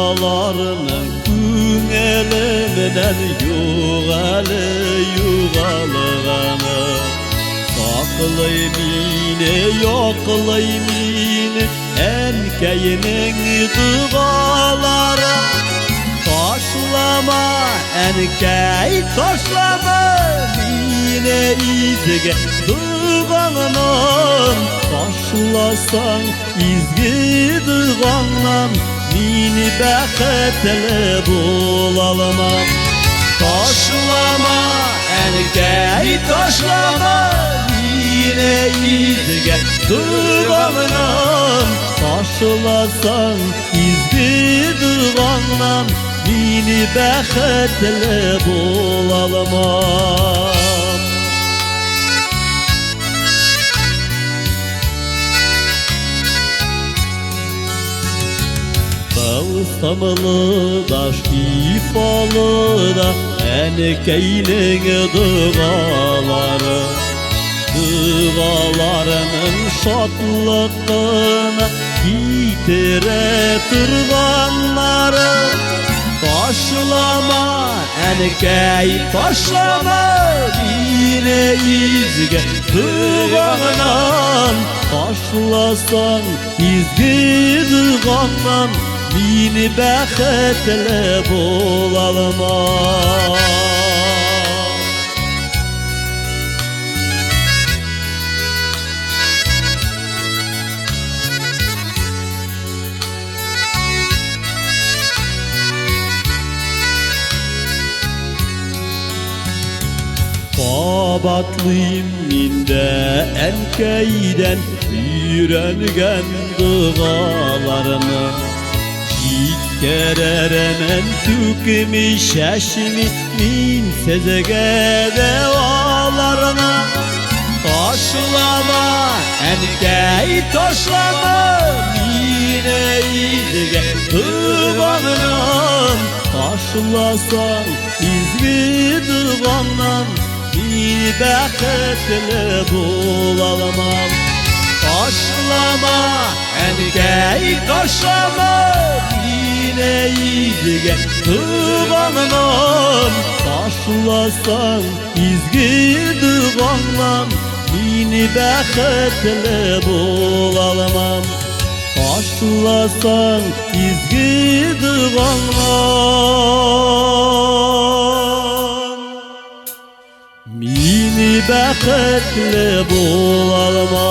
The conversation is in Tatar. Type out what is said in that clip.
Догаларының күңелемнән юк әле югалганы. Саклый мине, яклый мине әнкәйнең догалары. Ташлама, әнкәй, ташлама мине изге догаңнан. Ташласаң изге догаңнан, мин бәхетле булалмам. Ташлама, әнкәй, ташлама мине изге догаңнан. Ташласаң изге догаңнан, мин бәхетле булалмам. Тылсымлы да, шифалы да әнкәйнең догалары. Догаларының шатлыкны китерә торганнары. Ташлама, әнкәй, ташлама мине изге догаңнан. Ташласаң изге догаңнан, мин бәхетле булалмам. Кабатлыйм мин дә әнкәйдән өйрәнгән догаларны. Җиткерермен түкми, чәчми мин сезгә дә аларны. Ташлама, әнкәй, ташлама мине изге догаңнан. Ташласаң изге догаңнан, мин бәхетле булалмам. Ташлама, әнкәй, ташлама мине изге догаңнан. Ташласаң изге догаңнан, мин бәхетле булалмам. Ташласаң изге догаңнан, мин бәхетле булалмам.